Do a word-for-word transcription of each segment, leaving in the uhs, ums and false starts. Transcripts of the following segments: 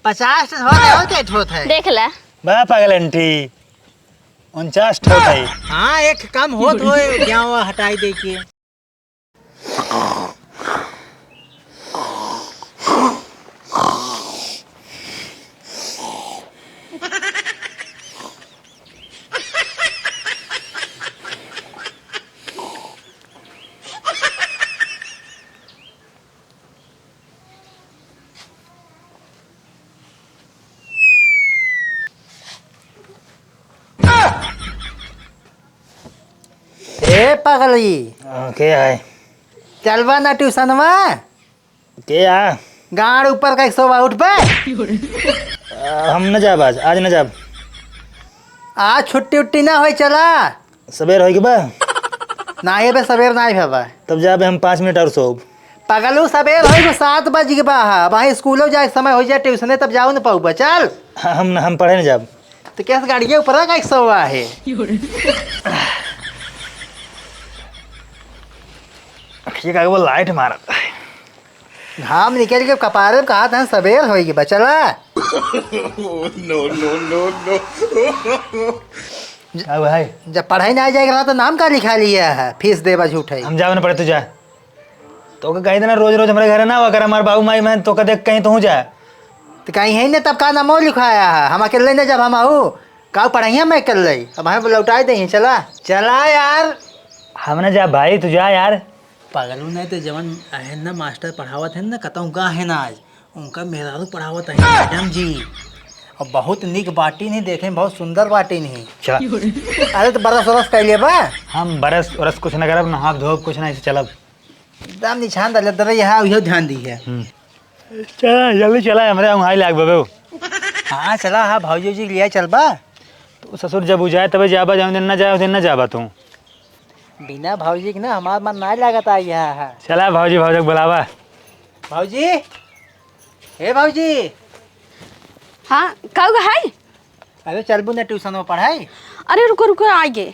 पचास ठो होत है, और क्या ठो होत है? देख ला। बा पागल आंटी, उनचास ठो होत है। हाँ, एक कम होत होए, गाँव हटाई दे के। ए पगली। हाँ, के है? चलबा ना ट्यूशनवा? के आ? गाड़ ऊपर का सोवा, उठ बे। आ, हम न जाब आज, आज न जाब। आज छुट्टी उट्टी ना होई, चला। सबेर होई के बा? नाहीं बे, सबेर नाहीं बा। तब जाबे हम पाँच मिनट और सोब। पगलू, सबेर होई के सात बज के बा, हा। वहीं स्कूलो जाए के समय होई जाए, ट्यूशने, तब जाओ न पाउबा, चल। हाँ, हम, हम पढ़े न जाब। तो कैसे गाड़िया ऊपर का सोवा है? ये का वो लाइट मारत है। घाम निकल के कपारे पे कहा था, सबेर होई के बा, चला। No, no, no, no। अब भाई, जब पढ़ाई ना जाएगा ना, तो नाम का लिखा लिया है, फीस देबा झूठ है। हम जावे ना पड़े, तू जा। तो के कही देना, रोज रोज हमारे घर ना आवा कर, हमारे बाबू माई, मैं तो के देख कहीं तो हूँ जा। तो कहीं है ना, तब का नामो लिखाया है, हम अकेले ना जब हम आऊ, का पढ़ाइया मैं कर ले, अब हमें लौटाई दे, चला। चला यार। हम ना जा भाई, तू जा यार। पगलू नहीं तो जवन है ना, मास्टर पढ़ावत है ना, कतहूँ का है ना आज, उनका मेहरारू पढ़ावत है मैडम जी। और बहुत निक बाटी नहीं देखे, बहुत सुंदर बाटी नहीं। अच्छा। अरे तो बरस वरस कर लिए बा। हम बरस वरस कुछ ना करब, नहाब धोब कुछ ना, ऐसे चलब। एकदम निछान दले दरे यहाँ उहो ध्यान दी है। हम्म। चला, जल्दी चला, हमरे वहाँ लाग बबे। हाँ, चला, हाँ, भौजी जी लिया चलबा। तू ससुर जब उ जाए तबे जाबा, जौन दिन ना जाए, उस दिन ना जाबा तू। बिना भौजी के ना हमार मन ना लागत आई है। चला भौजी, भौजी के बुलावा। भौजी, हे भौजी। हाँ, का हुआ है? अरे चलबू ना ट्यूशन में पढ़ाई? अरे रुको, रुको, आइए।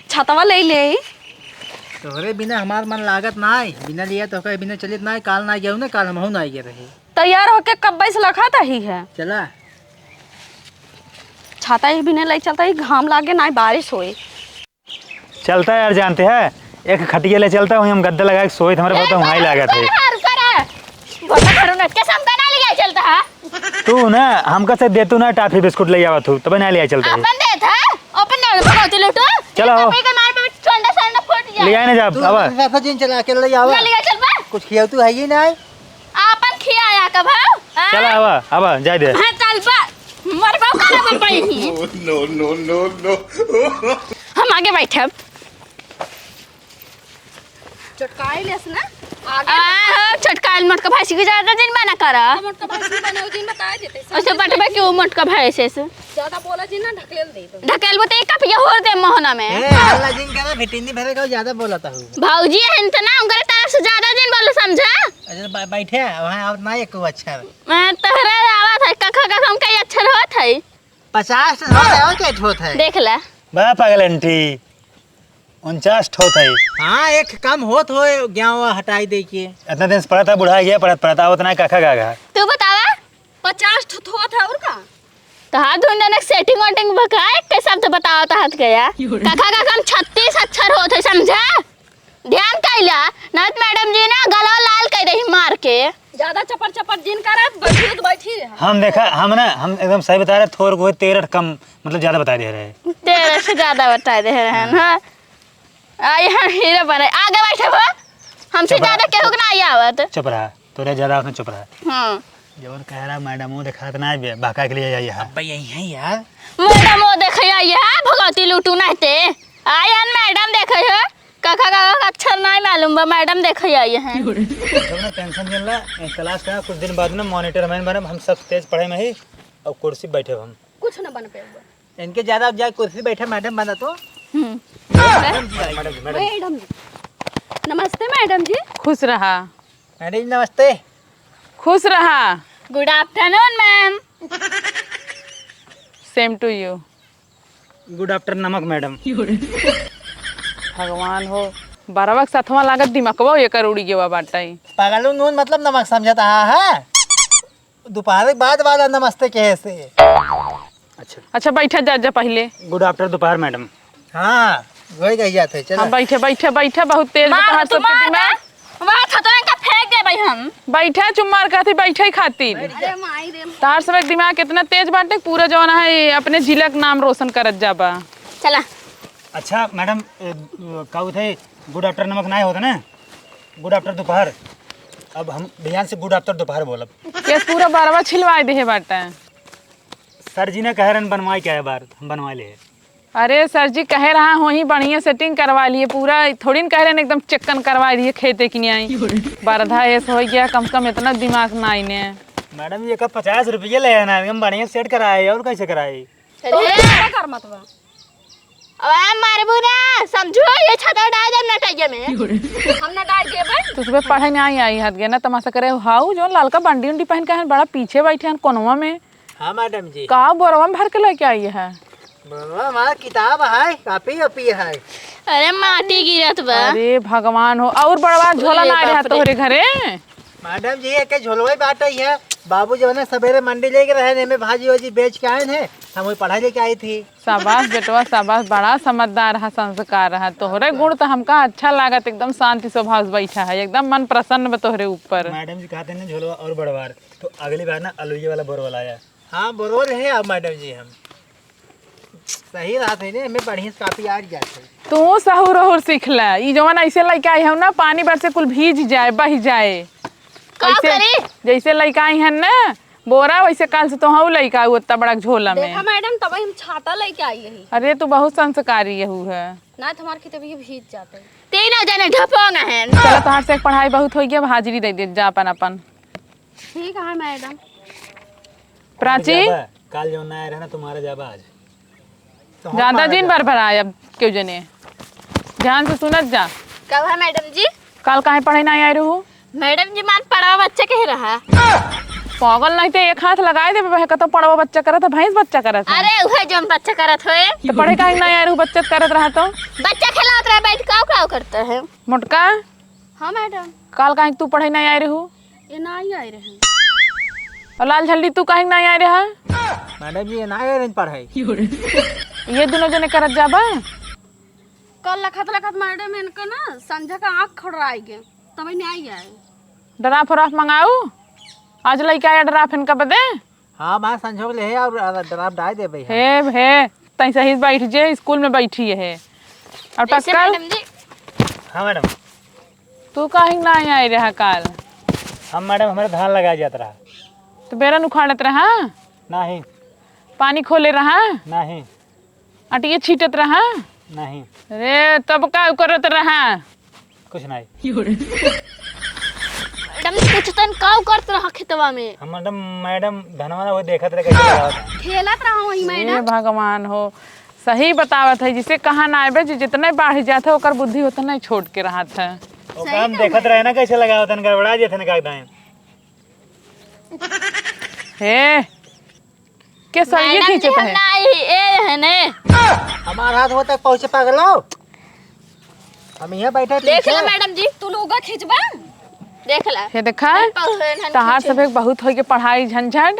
छतवा ले ले। तोहरे बिना हमार मन लागत नाई, बिना लिया तोहका बिना चलित नाई, काल ना गयो ना, काल हमहू ना गए रहे। तैयार होके कब्बे से लखत ही है। चला। छाता ही बिना ले चलता ही, घाम लागे नाई बारिश होए। चलता है यार, जानते हैं, एक खटिया ले चलता हूँ, हम गद्दा लगा के सोए थे, हमारे बहुत वहाँ ही लागत है। रुका रहा, रुका रहा। बोला करो ना, कैसे हमका ना ले जाए चलता है? तू ना, हमका से दे तू ना, टाफी बिस्कुट ले आवा तू, तबे ना ले आए चलता है। अपन दे था, अपन दे, भगवती लूटू। चलो, आओ। कभी के मार पे ठंडा ठंडा फट जाए। ले आए ना जा, तू आवा। ऐसा जिन चला के ले आवा। ले, ले चल बा। कुछ खियाऊ तू है ही ना। आपन खियाया कब, हाँ? चला, आवा, आवा, जाए दे। हाँ, चल बा। मरबो करब हम पहली। No, no, no, no। हम आगे बैठब। चटकाई लेस ना, आगे आ, हो, चटकाई मोटका भैंसी के ज्यादा दिन बना करा। मोटका भैंसी बने, उ दिन बता देते। ऐसे बटबे क्यों मोटका भैंसे से? ज्यादा बोला जी ना, ढकेल दे तो। ढकेल बोते एक कप ये होर दे मोहना में। ए, हल्ला जिन करा, भिटिंदी भरे का ज्यादा बोला था हूँ। भौजी है इतना, उनकरे तरफ से ज्यादा जिन बोलो, समझा? अच्छा, बै-, बैठे, वहाँ और ना एको अक्षर। मैं तोहरा आवा था, कखा का हम कई अक्षर होत है। पचास ठो होत है, और क्या ठो होत है? देख ले। बा पागल आंटी, उनचास ठो होत है। हाँ, एक कम होत होए, ग्यारह हटाई दे के। इतना दिन से पढ़ा था, बुढ़ा गया, पढ़त, पढ़त आवत ना, कखा गा गा। तू बतावा। पचास ठो होत है, और का? तो हाथ ढूंढने setting वोटिंग बकाए, कैसे शब्द बतावा तो हाथ गया। कखा का कम छत्तीस अक्षर होत है, समझा? ध्यान कइला, ना तो मैडम जी ना गला लाल कर दही मार के। ज्यादा चपर चपर जिन करत, बैठी तो बैठी रहे। हम देखा, हम ना, हम एकदम सही बता रहे, थोर को तेरह कम, मतलब ज्यादा बता दे रहे। तेरह से ज्यादा बता दे रहे हैं, हाँ। आ, यहाँ हीरो बने, आगे बैठे हो, हमसे चुप रहा। ज्यादा केहू के ना आवत। चुप रहा, तोरे ज्यादा होत ना, चुप रहा। हाँ। जवन कह रहा मैडम, वो देखा तो ना बे, बहका के लिए आई है। अब्बा यही है यार। मैडम, वो देखे आई है, भगवती लूटू नहीं ते। आयन मैडम देखे है। कखा गा गा का अक्षर नाई मालूम बा, मैडम देखे आई हैं। जब ना टेंशन जिन ला, क्लास का कुछ दिन बाद ना मॉनिटर मैन बनब, हम सब तेज पढ़े में ही, और कुर्सी बैठे हम। कुछ ना बन पे। इनके ज्यादा जाए कुर्सी बैठे मैडम बना तो। हम्म। मैडम जी, मैडम जी। नमस्ते मैडम जी। खुश रहा। मैडम जी नमस्ते। खुश रहा। Good afternoon ma'am। Same to you। Good after नमक मैडम। भगवान हो, बरवा के सथवा लागत दिमकवा एकर उड़ी गवा बाटे। पगलू, नून मतलब नमक समझत आहा है। दोपहर के बाद वाला नमस्ते कहे से। अच्छा। अच्छा, बैठा जा, जा पहिले। Good after दोपहर, madam। हाँ, वही गई जाते, चला। हाँ, बैठे, बैठे, बैठे, बहुत तेज बा मार तोहार तू सबके मार दिमाग। बा। वहाँ थतोरन का फेंक देबै हम। बैठा, चुप मार कहती, बैठे खातिर। अरे माई रे। तोहार सबके दिमाग इतना तेज बाटे, पूरा जौन है, अपने जिला के नाम रोशन करत जाबा। चला। अच्छा, madam, ए, का होत है, good after नमक नाय होत ना? Good after दोपहर। अब हम बिहान से good after दोपहर बोलब। केस पूरा बरवा छिलवाए देहे बाटे। Sir जी ने कहे रहन बनवाए के आए बार, हम बनवा ले। अरे sir जी कहे रहा होई बढ़िया setting करवा लिए, पूरा थोड़ी न कहे रहन एकदम चिक्कन करवा दिए खेते की नहीं आई। बरधा ऐस हो गया, कम से कम इतना दिमाग ना आईने। Madam, ये का पचास रुपये ले आना, हम बढ़िया set कराए, और कैसे कराए? अरे, का कर मत बा। अब मारबू ना, समझू, ये छतवा डाल देब नटैया में। हम ना डाल देबै। तू सुबह पढ़े ना आई, आई हद गया ना, तमाशा करे। हाउ, जौन ललका बंडी उंडी पहन के हन, बड़ा पीछे बैठे हन कोनवा में। हाँ, madam जी। का बोरवा में भर के लेके आई है? बोरवा, हमार किताब है, कॉपी ओपी है। अरे, माटी गिरत बा। अरे भगवान हो, और बड़वा झोला अरे ना रहा बाप रे। तोहरे घरे? Madam जी, एके झोलवा ही बाटे है। बाबू जौने सबेरे मंडी लेके रहे, एमे भाजी ओजी बेच के आए हैं, हम वही पढ़ाई लेके आई थी। शाबाश बेटवा, शाबाश, बड़ा समझदार रहा, संस्कार रहा। तोहरे गुण तो हमका अच्छा लागत, एकदम शांति स्वभाव से बैठा है, एकदम मन प्रसन्न बा तोहरे ऊपर। Madam जी कहते हैं ना झोलवा और बड़वार, तो अगली बार ना अलुइये वाला बोरवा लाया। हाँ, बोरवा रहे आप madam जी, हम सही रहत है ने, एमे बढ़िया से कॉपी आ जात है। तू सहूर ओहूर सीख ले, ई जवन ऐसे लइका आई हम ना, पानी बरसे कुल भीज जाए, बह जाए। का ऐसे, करी? जैसे लइका आई हन ना, बोरा वैसे काल से तोहू लइका आऊ ओत्ता बड़ा झोला में। देखा madam, तब हम छाता लेके आई यही। अरे तू बहुत संस्कारी यहू है। ना तुम्हार खेत भी भीज जाते। तीनों जने ढपोंग हैं। चला तोहार से एक पढ़ाई बहुत हो गया, अब हाजिरी दे दे जा अपन अपन। ठीक है madam। प्राची? जाबा, काल जौन ना आए रहे ना, तुम्हारा जाबा आज। तो हम ज्यादा मारा दिन जाबा। भर भर आए अब क्यों जने। ध्यान से सुनत जा। कब है madam जी? काल काहे पढ़े ना आए रहू? Madam जी, मान पढ़वा बच्चा कहे रहा। पागल नहीं ते एक हाथ लगाए देबे, कतो पढ़वा बच्चा करत है, भैंस बच्चा करत है। अरे, उहे जौन बच्चा करत होए। तो पढ़े काहे ना आए रहू, बच्चा करत रहा तो? बच्चा खेलावत रहा, बैठ काव काव करता है। मोटका? हाँ madam। काल काहे तू पढ़े ना आए रहू? ये ना ही आए रहे। और लाल झंडी तू काहे ना आए रहा? Madam जी, ये ना आए रहे पढ़ाई। ये दोनों जने करत जाबा? कल लखत लखत madam इनका ना संझा का आँख खड़राई गए, तब नहीं आए। ड्राफ व्राफ मंगाऊ, आज लइके आया ड्राफ इनका बदे। हाँ, माँ संझोग ले है और ड्राफ डाल दे भाई। हे, हे, तई सही से बैठ जे, स्कूल में बैठी है। और जैसे टक्कर? Madam जी। हाँ madam। तू काहे ना आए रहा काल? हम madam, हमारे धान लगाए जात रहा। तो बेरन उखाड़त रहा? नहीं। पानी खोले रहा? नहीं। अटिया छीटत रहा? नहीं। अरे, तब का करत रहा? कुछ नहीं। Madam, कुछ तन काव करत रहा खेतवा में? हम madam, madam धनवा ना वो देखत रहे कैसे लगावत है। खेलत रहा वही ए madam। भगवान हो, सही बतावत है, जिसे कहा ना आवे, जे जितने बाढ़ जात है, ओकर बुद्धि उतने छोट के रहत है। ओका सही हम कहा देखत madam। रहे ना कैसे लगावत है, गड़बड़ा जात है ना कागदान। हे, के सरिये madam जी, खींचत हम है? ना आई, ए है ने। हमार हाथ हो तक पहुँचे पागलो। हम यहाँ बैठे देख पीछे। ला madam जी, तू लोग खींचबा? देख ला। हे देखा, नहीं पागल है, नहीं तहार खींचे। सब एक बहुत होई के पढ़ाई झंझट,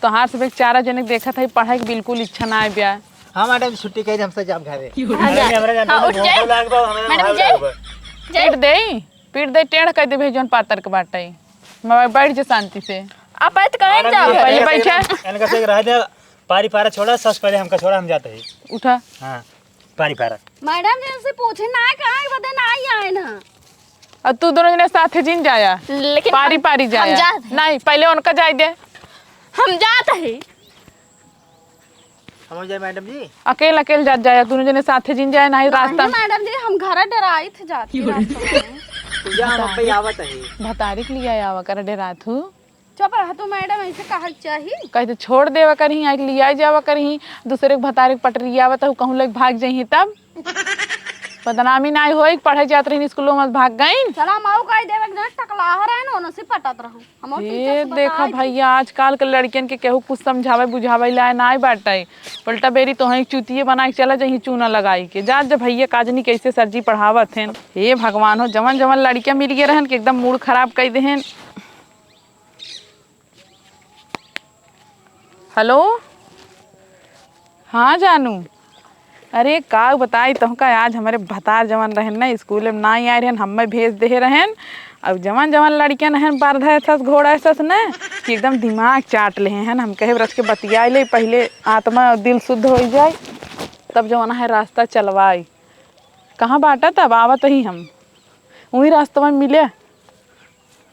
तहार सब एक चारा जने देखत है, पढ़ाई के बिल्कुल इच्छा ना आए ब्या। हाँ madam, छुट्टी कही हमसे जाब घरे। हाँ, जा। Madam जी, हमरा हाँ, जानते उठ हैं, जाए। भूख लाग बा, हमरा madam भाग जी, लाग बा। जाए। पीट दे, पीट दे, टेढ़ कर दे, भेजन पातर के बाटे। मैं बैठ जा शांति से। आप बैठ कहीं madam जाओ जी, घरे। पहले इनका बैठा। से, इनका से रह दे, पारी पारा छोड़ा, सबसे पहले हमका छोड़ा, हम जाते हैं। उठा। हाँ, पारी पारा। Madam जी से पूछे ना, काहे बदे ना आई आए ना। और तू दोनों जने साथे जिन जाया। लेकिन पारी हम, पारी हम जाया। जात हैं। नहीं, पहले उनका जाए दे। हम जात हैं। हम जाए madam जी। अकेल अकेल जात जाया, दोनों जने साथे जिन जाया, नहीं नहीं रास्ता। Madam जी, हम घर डराई थे जाती रास्ता में। पूजा हम अब्बे आवत है। भतारी के लिए आवा कर डरात हूँ। चुप रह तू madam, ऐसे कहा के चाही? कहे तो छोड़ देवा करही, आइके लियाई जावा करही, दूसरे के भतारे के पटरियावा तो कहूँ लग भाग जइही तब। बदनामी नाई होई, पढ़े जात रहिन स्कूलों में, भाग गईन। चला, हम आऊ कही देवे के जहाँ टकलाह रहे न, ओनसे पटत रहू। हम आऊ teacher ये से देखा बताई। भैया, आजकल के लड़कियन के केहू कुछ समझावे बुझावे लाए नाई बाटे। उल्टा बेरी तोहई चूतिये बनाई के चला जहीं चूना लगाई के। जा जब भैया काजनी कैसे सर जी पढ़ावत हैं। हे भगवान हो, जवन जवन लड़कियां मिल गए रहन कि एकदम mood खराब कर देहन। हेलो, हाँ जानू, अरे का बताई तोहका, आज हमरे भतार जवन रहन ना, स्कूल में नाई आए रहन, हमें भेज देहे रहन। अब जवन जवन लड़कियन रहन, बरधा ऐसस, घोड़ा ऐसस ना, कि एकदम दिमाग चाट लेहे हन। हम कहे, "रच के बतिया ले, पहले आत्मा दिल शुद्ध हो जाए, तब जवन है रास्ता चलवाई।" कहाँ बाटा तब? आवत ही हम, वही रास्ता में मिले।